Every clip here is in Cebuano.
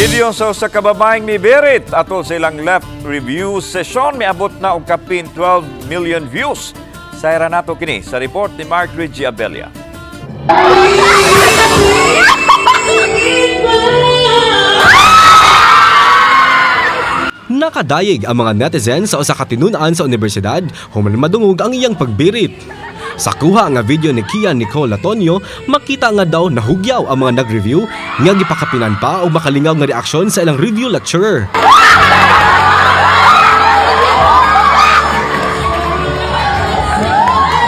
Video sa usa ka babaeng mibirit atol sa ilang left review session miabot na og kapin 12 million views. Sayra nato kini sa report ni Mark Reggie Abella. Nakadayeg ang mga netizen sa usa ka tinun-an sa unibersidad human madungog ang iyang pagbirit. Sa kuha nga video ni Kia Nicole Latonio, makita nga daw nahugyaw ang mga nag-review nga gipakapinan pa og makalingaw nga reaksyon sa ilang review lecturer.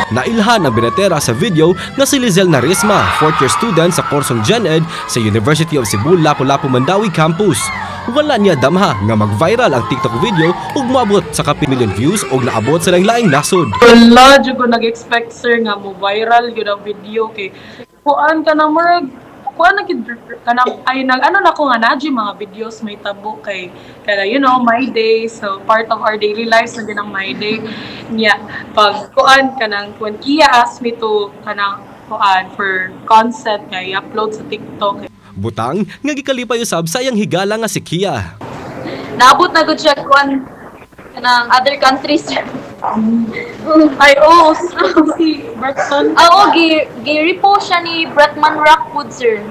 Nailhan ang binetera sa video nga si Lizelle Narisma, 4th year student sa kursong Gen Ed sa University of Cebu, Lapu-Lapu, Mandaue Campus. Wala niya damha nga mag-viral ang TikTok video ug moabot sa kapin million views ug naabot sa laing nasod. Wala jud ko nag-expect, sir, nga mo viral gyud ang video kay kuan ka na murag kuan na gid kanang ay nag ano na ko nga na mga videos may tabo kay kaya you know my day, so part of our daily lives na din ang my day niya. Pag kuan kanang when Kia asked me to kanang kuan for concept nga i-upload sa TikTok. Butang nga gikalipay usab sa iyang higala nga si Kia. Naabot na gud siya kuan kanang other countries. Ay, oh, si Bretman. Oo, gi-repost siya ni Bretman Rockwood, sir.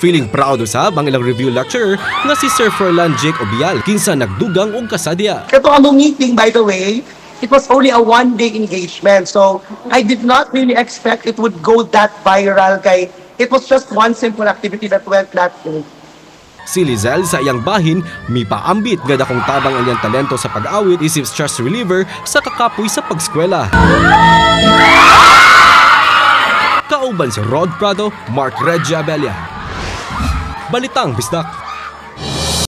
Feeling proud usab ang ilang review lecturer nga si Sir Ferlan Jake Obial kinsa nagdugang og kasadya. Kato among meeting, by the way, it was only a one-day engagement. So I did not really expect it would go that viral kay it was just one simple activity that went that way. Si Lizelle sa iyang bahin, mipaambit nga dakong tabang ang iyang talento sa pag-awit isip stress reliever sa kakapoy sa pagskwela. Kauban si Rod Prado, Mark Reggie Abella. Balitang Bisdak.